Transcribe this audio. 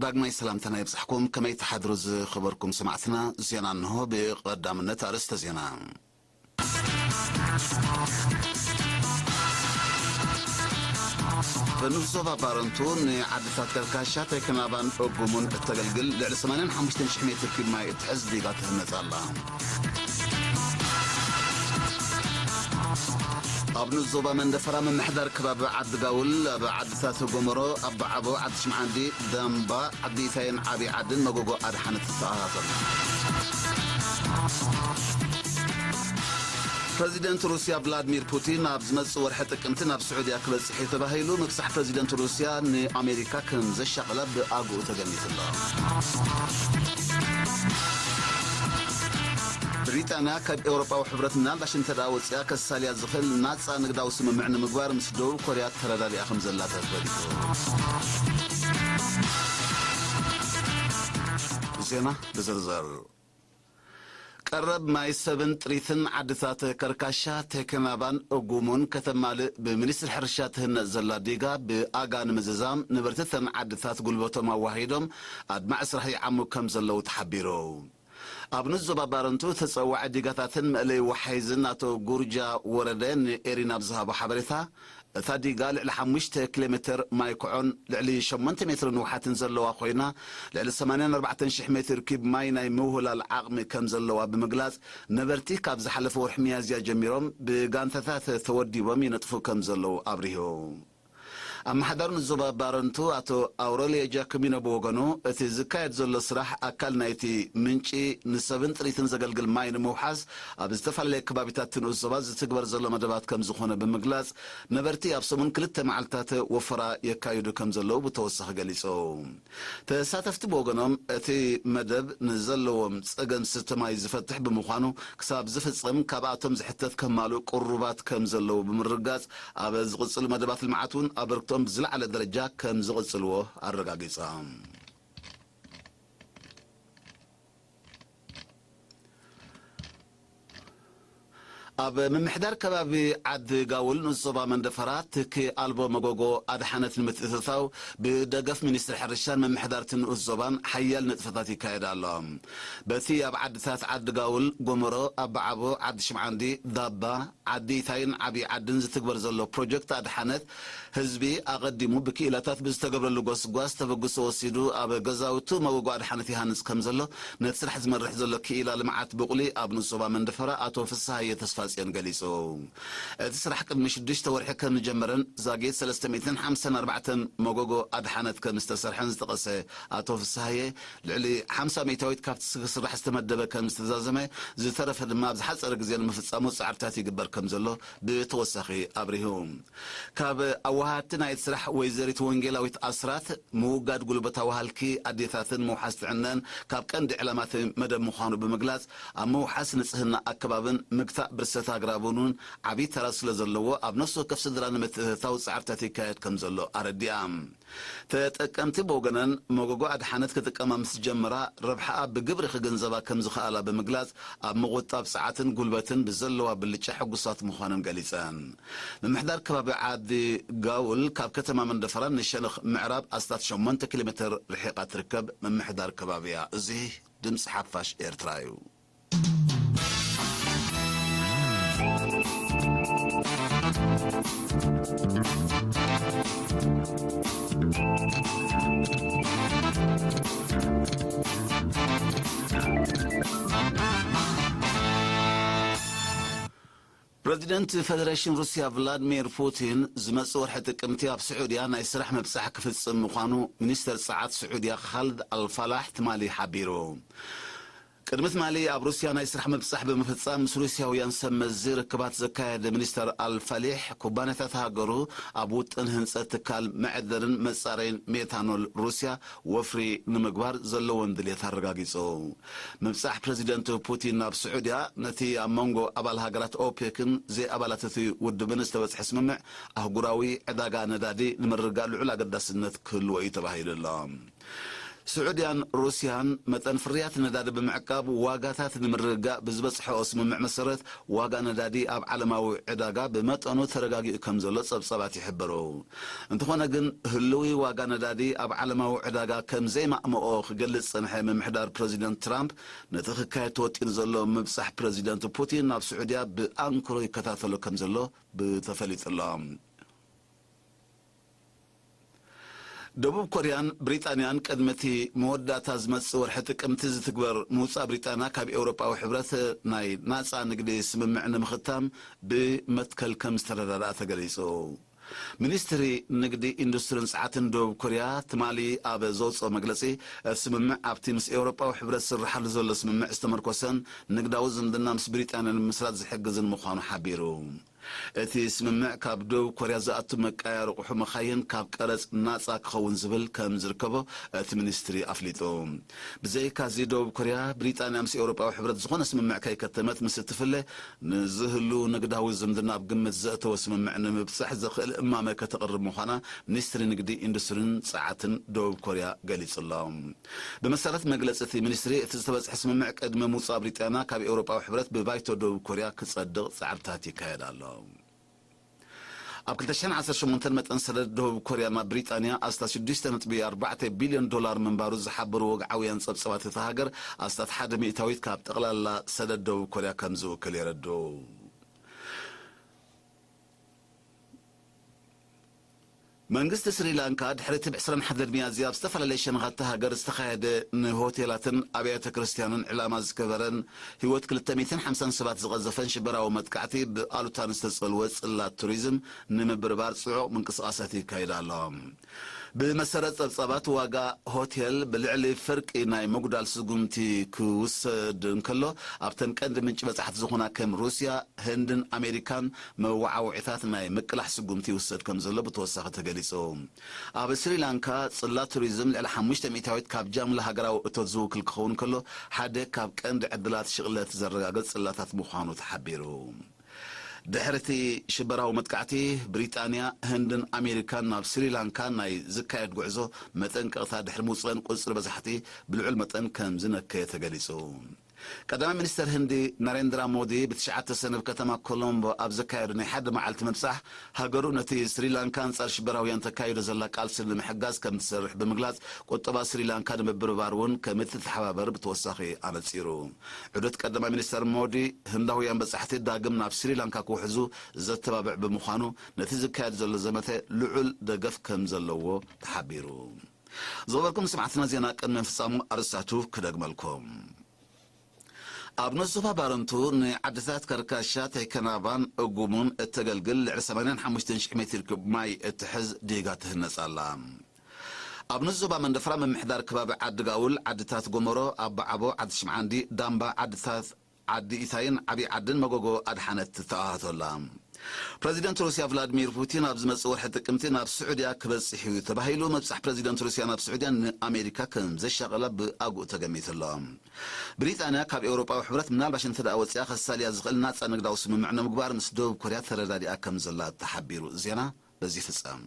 ዳግማይ ሰላምታና ይብጻሕኩም። ከመይ ትሓድሩ ዝኸበርኩም ሰማዕትና? ዜና እንሆ። ብቐዳምነት ኣርእስተ ዜና። ብንኡስ ዞባ ባረንቱ ንዓድታት ከርካሻ፣ ተክናባን እጉሙን እተገልግል ልዕሊ ሰማንያን ሓሙሽተን ሽሕ ሜትር ኪዩብ ማይ እትሕዝ ዲጋ ትህነጽ ኣላ። ኣብ ንኡስ ዞባ መንደፈራ ምምሕዳር ከባቢ ዓዲ ጋውል ኣብ ዓድታት ጎመሮ፣ ኣባዓቦ፣ ዓዲ ሽምዓንዲ፣ ዳምባ፣ ዓዲ ኢታይን ዓብዪ ዓድን መጎጎ ኣድሓነት ተተኣታተሉ። ፕረዚደንት ሩስያ ቭላድሚር ፑቲን ኣብ ዝመጽእ ወርሒ ጥቅምቲ ናብ ስዑድያ ክበጽሕ እዩ ተባሂሉ። ምብጻሕ ፕረዚደንት ሩስያ ንኣሜሪካ ከም ዘሻቕላ ብኣግኡ ተገሚቱ ኣሎ። ብሪጣንያ ካብ ኤውሮጳዊ ሕብረት ምናልባሽ እንተ ደኣ ወጺኣ ከሳልያ ዝኽእል ናጻ ንግዳዊ ስምምዕ ንምግባር ምስ ደቡብ ኮርያ ተረዳዲኣ ከም ዘላ ተፈሊጡ። ዜና ብዝርዝር። ቀረብ ማይ ሰብን ጥሪትን ዓድታት ከርካሻ፣ ቴክናባን እጉሙን ከተማልእ ብሚኒስትሪ ሕርሻ ትህነጽ ዘላ ዲጋ ብኣጋ ንምዝዛም ነበርቲ እተን ዓድታት ጉልበቶም ኣዋሂዶም ኣድማዒ ስራሕ ይዓሙ ከም ዘለዉ ተሓቢሩ። ኣብ ንኡስ ዞባ ባረንቱ ተጸዋዒ ዲጋታትን መእለይ ወሓይዝን ኣቶ ጉርጃ ወረደ ንኤሪና ኣብ ዝሃቦ ሓበሬታ፣ እታ ዲጋ ልዕሊ ሓሙሽተ ኪሎ ሜትር ማይ ኩዖን ልዕሊ ሸሞንተ ሜትር ንውሓትን ዘለዋ ኮይና፣ ልዕሊ ሰማንያን ኣርባዕተን ሽሕ ሜትር ኪዩብ ማይ ናይ ምውህላል ዓቕሚ ከም ዘለዋ ብምግላጽ፣ ነበርቲ ካብ ዝሓለፈ ወርሒ ሚያዝያ ጀሚሮም ብጋንታታት ተወዲቦም ይነጥፉ ከም ዘለዉ ኣብሪሁ። ኣመሓዳሪ ንዞባ ባረንቱ ኣቶ ኣውረልዮ ጃኮሚኖ ብወገኑ፣ እቲ ዝካየድ ዘሎ ስራሕ ኣካል ናይቲ ምንጪ ንሰብን ጥሪትን ዘገልግል ማይ ንምውሓስ ኣብ ዝተፈላለየ ከባቢታት እቲ ንኡስ ዞባ ዝትግበር ዘሎ መደባት ከም ዝኾነ ብምግላጽ፣ ነበርቲ ኣብ ሰሙን ክልተ መዓልታት ወፈራ የካይዱ ከም ዘለዉ ብተወሳኺ ገሊጹ። ተሳተፍቲ ብወገኖም፣ እቲ መደብ ንዘለዎም ጸገም ዝስተ ማይ ዝፈትሕ ብምዃኑ፣ ክሳብ ዝፍጸም ካብኣቶም ዝሕተት ከማልኡ ቅሩባት ከም ዘለዉ ብምርጋጽ፣ ኣብ ዝቕጽሉ መደባት ልምዓት እውን ኣበርክቶኦም ብዝለዓለ ደረጃ ከም ዝቕጽልዎ ኣረጋጊጾም። ኣብ ምምሕዳር ከባቢ ዓዲ ጋውል ንኡስ ዞባ መንደፈራ ትኪ ኣልቦ መጎጎ ኣድሓነት ንምትእትታው ብደገፍ ሚኒስትሪ ሕርሻን ምምሕዳርቲ ንኡስ ዞባን ሓያል ንጥፈታት ይካየድ ኣሎ። በቲ ኣብ ዓድታት ዓዲ ጋውል፣ ጎመሮ፣ ኣባዓቦ፣ ዓዲ ሽምዓንዲ፣ ዳባ፣ ዓዲ ኢታይን ዓብዪ ዓድን ዝትግበር ዘሎ ፕሮጀክት ኣድሓነት፣ ህዝቢ ኣቐዲሙ ብክኢላታት ብዝተገብረሉ ጎስጓስ ተበግሶ ወሲዱ ኣብ ገዛውቱ መጎጎ ኣድሓነት ይሃንጽ ከም ዘሎ፣ ነቲ ስራሕ ዝመርሕ ዘሎ ክኢላ ልምዓት ብቑሊ ኣብ ንኡስ ዞባ መንደፈራ ኣቶ ፍስሃየ ተስፋጽዮን ገሊጹ። እቲ ስራሕ ቅድሚ ሽዱሽተ ወርሒ ከም ዝጀመረን ዛጌት ሰለስተ ሚእትን ሓምሳን ኣርባዕተን መጎጎ ኣድሓነት ከም ዝተሰርሐን ዝጠቐሰ ኣቶ ፍስሃየ፣ ልዕሊ ሓምሳ ሚእታዊት ካብቲ ክስራሕ ዝተመደበ ከም ዝተዛዘመ፣ ዝተረፈ ድማ ኣብ ዝሓጸረ ግዜ ንምፍጻሙ ጻዕርታት ይግበር ከም ዘሎ ብተወሳኺ ኣብሪሁ። ካብ ኣዋሃድቲ ናይቲ ስራሕ ወይዘሪት ወንጌላዊት ኣስራት፣ ምውጋድ ጉልበታዊ ሃልኪ ኣዴታትን ምውሓስ ጥዕነን ካብ ቀንዲ ዕላማት መደብ ምዃኑ ብምግላጽ፣ ኣብ ምውሓስ ንጽህና ኣከባብን ምግታእ ብርሰት ኣግራብን እውን ዓብዪ ተራ ስለ ዘለዎ፣ ኣብ ነፍሲ ወከፍ ስድራ ንምትእትታው ጻዕርታት ይካየድ ከም ዘሎ ኣረዲኣ። ተጠቀምቲ ብወገነን፣ መጎጎ ኣድሓነት ክጥቀማ ምስ ጀመራ፣ ረብሓኣ ብግብሪ ክግንዘባ ከም ዝኸኣላ ብምግላጽ፣ ኣብ ምቑጣብ ጸዓትን ጉልበትን ብዘለዋ ብልጫ ሕጉሳት ምዃነን ገሊጸን። ምምሕዳር ከባቢ ዓዲ ጋውል ካብ ከተማ መንደፈራ ንሸነኽ ምዕራብ ኣስታት ሸሞንተ ኪሎ ሜትር ርሒቓ ትርከብ ምምሕዳር ከባቢ እያ። እዚ ድምጺ ሓፋሽ ኤርትራ እዩ። ፕረዚደንት ፈደረሽን ሩስያ ቭላድሚር ፑቲን ዝመጽእ ወርሒ ጥቅምቲ ኣብ ስዑድያ ናይ ስራሕ ምብጻሕ ክፍጽም ምዃኑ ሚኒስተር ጸዓት ስዑድያ ኻልድ ኣልፋላሕ ትማሊ ሓቢሩ። ቅድሚ ትማሊ ኣብ ሩስያ ናይ ስራሕ ምብጻሕ ብምፍጻም ምስ ሩስያውያን ሰብ መዚ ርክባት ዘካየደ ሚኒስተር ኣልፋሊሕ፣ ኩባንያታት ሃገሩ ኣብ ውጥን ህንጸት ትካል መዕደርን መጻረይን ሜታኖል ሩስያ ወፍሪ ንምግባር ዘለዎን ድልየት ኣረጋጊጹ። ምብጻሕ ፕረዚደንት ፑቲን ናብ ስዑድያ ነቲ ኣብ መንጎ ኣባል ሃገራት ኦፔክን ዘይኣባላት እቲ ውድብን ዝተበጽሐ ስምምዕ ኣህጉራዊ ዕዳጋ ነዳዲ ንምርግጋእ ልዑል ኣገዳስነት ክህልዎ እዩ ተባሂሉ ኣሎ። ስዑድያን ሩስያን መጠን ፍርያት ነዳዲ ብምዕቃብ ዋጋታት ንምርግጋእ ብዝበጽሐኦ ስምምዕ መሰረት ዋጋ ነዳዲ ኣብ ዓለማዊ ዕዳጋ ብመጠኑ ተረጋጊኡ ከም ዘሎ ጸብጻባት ይሕብሩ። እንተኾነ ግን ህልዊ ዋጋ ነዳዲ ኣብ ዓለማዊ ዕዳጋ ከም ዘይማእመኦ ክገልጽ ጸንሐ ምምሕዳር ፕረዚደንት ትራምፕ ነቲ ክካየድ ተወጢኑ ዘሎ ምብጻሕ ፕረዚደንት ፑቲን ናብ ስዑድያ ብኣንክሮ ይከታተሎ ከም ዘሎ ብተፈሊጡ ኣሎ። ደቡብ ኮርያን ብሪጣንያን ቅድሚ እቲ መወዳእታ ዝመጽእ ወርሒ ጥቅምቲ ዝትግበር ምውጻእ ብሪጣንያ ካብ ኤውሮጳዊ ሕብረት ናይ ናጻ ንግዲ ስምምዕ ንምኽታም ብመትከል ከም ዝተረዳድኣ ተገሊጹ። ሚኒስትሪ ንግዲ ኢንዱስትሪን ጸዓትን ደቡብ ኮርያ ትማሊ ኣብ ዘውጽኦ መግለጺ እቲ ስምምዕ ኣብቲ ምስ ኤውሮጳዊ ሕብረት ዝስርሓሉ ዘሎ ስምምዕ ዝተመርኮሰን ንግዳዊ ዝምድና ምስ ብሪጣንያ ንምስራት ዝሕግዝን ምዃኑ ሓቢሩ። እቲ ስምምዕ ካብ ደቡብ ኮርያ ዝኣቱ መቀያየሪ ኣቑሑ መኻይን ካብ ቀረጽ ናጻ ክኸውን ዝብል ከም ዝርከቦ እቲ ሚኒስትሪ ኣፍሊጡ። ብዘይካዚ ደቡብ ኮርያ ብሪጣንያ ምስ ኤውሮጳዊ ሕብረት ዝኾነ ስምምዕ ከይከተመት ምስ እትፍለ ንዝህሉ ንግዳዊ ዝምድና ኣብ ግምት ዘእተወ ስምምዕ ንምብጻሕ ዘኽእል እማመ ከተቕርብ ምዃና ሚኒስትሪ ንግዲ ኢንዱስትሪን ጸዓትን ደቡብ ኮርያ ገሊጹ ኣሎ። ብመሰረት መግለጺ እቲ ሚኒስትሪ እቲ ዝተበጽሐ ስምምዕ ቅድሚ ምውጻእ ብሪጣንያ ካብ ኤውሮጳዊ ሕብረት ብባይቶ ደቡብ ኮርያ ክጸድቕ ጻዕርታት ይካየድ ኣሎ። ኣብ ክልተ ሽሕን ዓሰርተ ሸሞንተን መጠን ሰደድ ደቡብ ኮርያ ናብ ብሪጣንያ ኣስታት ሽዱሽተ ነጥቢ ኣርባዕተ ቢልዮን ዶላር ምንባሩ ዝሓበሩ ወግዓውያን ጸብጻባት እታ ሃገር ኣስታት ሓደ ሚእታዊት ካብ ጠቕላላ ሰደድ ደቡብ ኮርያ ከም ዝውክል የረድኡ። መንግስቲ ስሪላንካ ድሕሪ እቲ ብ ዕስራን ሓደን ሚያዝያ ኣብ ዝተፈላለየ ሸነኻት እታ ሃገር ዝተኻየደ ንሆቴላትን ኣብያተ ክርስትያንን ዕላማ ዝገበረን ህይወት ክልተ ሚእትን ሓምሳን ሰባት ዝቐዘፈን ሽበራዊ መጥቃዕቲ ብኣሉታ ንዝተጸልወ ጽላት ቱሪዝም ንምብርባር ጽዑቕ ምንቅስቓሳት ይካየድ ኣሎ። ብመሰረት ጸብጻባት ዋጋ ሆቴል ብልዕሊ ፍርቂ ናይ ምጉዳል ስጉምቲ ክውሰድ እንከሎ ኣብተን ቀንዲ ምንጪ በጻሕቲ ዝኾና ከም ሩስያ፣ ህንድን ኣሜሪካን መወዓውዒታት ናይ ምቅላሕ ስጉምቲ ይውሰድ ከም ዘሎ ብተወሳኺ ተገሊጹ። ኣብ ስሪላንካ ጽላት ቱሪዝም ልዕሊ ሓሙሽተ ሚእታዊት ካብ ጃምላ ሃገራዊ እቶት ዝውክል ክኸውን ከሎ ሓደ ካብ ቀንዲ ዕድላት ሽቕለት ዘረጋግጽ ጽላታት ምዃኑ ተሓቢሩ። ድሕሪ እቲ ሽበራዊ መጥቃዕቲ ብሪጣንያ፣ ህንድን ኣሜሪካን ናብ ስሪላንካ ናይ ዝካየድ ጉዕዞ መጠንቀቕታ ድሕሪ ምውጽእን ቁጽሪ በዛሕቲ ብልዑል መጠን ከም ዝነከየ ተገሊጹ። ቀዳማይ ሚኒስተር ህንዲ ናሬንድራ ሞዲ ብትሽዓተ ሰነ ኣብ ከተማ ኮሎምቦ ኣብ ዘካየዱ ናይ ሓደ መዓልቲ ምብጻሕ ሃገሩ ነቲ ስሪላንካ ኣንጻር ሽበራውያን ተካይዶ ዘላ ቃልሲ ንምሕጋዝ ከም ትሰርሕ ብምግላጽ ቁጠባ ስሪላንካ ንምብርባር እውን ከም እትተሓባበር ብተወሳኺ ኣነጺሩ። ዑደት ቀዳማይ ሚኒስተር ሞዲ ህንዳውያን በጻሕቲ ዳግም ናብ ስሪላንካ ክውሕዙ ዘተባብዕ ብምዃኑ ነቲ ዝካየድ ዘሎ ዘመተ ልዑል ደገፍ ከም ዘለዎ ተሓቢሩ። ዝኸበርኩም ሰማዕትና ዜና ቅድሚ ምፍጻሙ ኣርእስታቱ ክደግመልኩም። ኣብ ንሱፋ ባረንቱ ንዓድታት ከርካሻ፣ ተይከናባን እጉሙን እተገልግል ልዕሊ ሰማንያን ሓሙሽተን ሽሕ ሜትር ኪዩብ ማይ እትሕዝ ዲጋ ትህነጽ ኣላ። ኣብ ንዞባ መንደፍራ ምምሕዳር ከባቢ ዓዲ ጋውል፣ ዓድታት ጎመሮ፣ ኣባዓቦ፣ ዓዲ ሽምዓንዲ፣ ዳምባ፣ ዓድታት ዓዲ ኢታይን ዓብዪ ዓድን መጎጎ ኣድሓነት ትተኣታቶ ኣላ። ፕረዚደንት ሩስያ ቭላድሚር ፑቲን ኣብ ዝመጽእ ወርሒ ጥቅምቲ ናብ ስዑድያ ክበጽሕ እዩ ተባሂሉ። ምብጻሕ ፕረዚደንት ሩስያ ናብ ስዑድያ ንኣሜሪካ ከም ዘሻቐላ ብኣግኡ ተገሚቱ ኣሎ። ብሪጣንያ ካብ ኤውሮጳዊ ሕብረት ምናልባሽ እንተ ደኣ ወጺኣ ከሳልያ ዝኽእል ናጻ ንግዳዊ ስምምዕ ንምግባር ምስ ደቡብ ኮርያ ተረዳዲኣ ከም ዘላ ተሓቢሩ። ዜና በዚ ይፍጸም።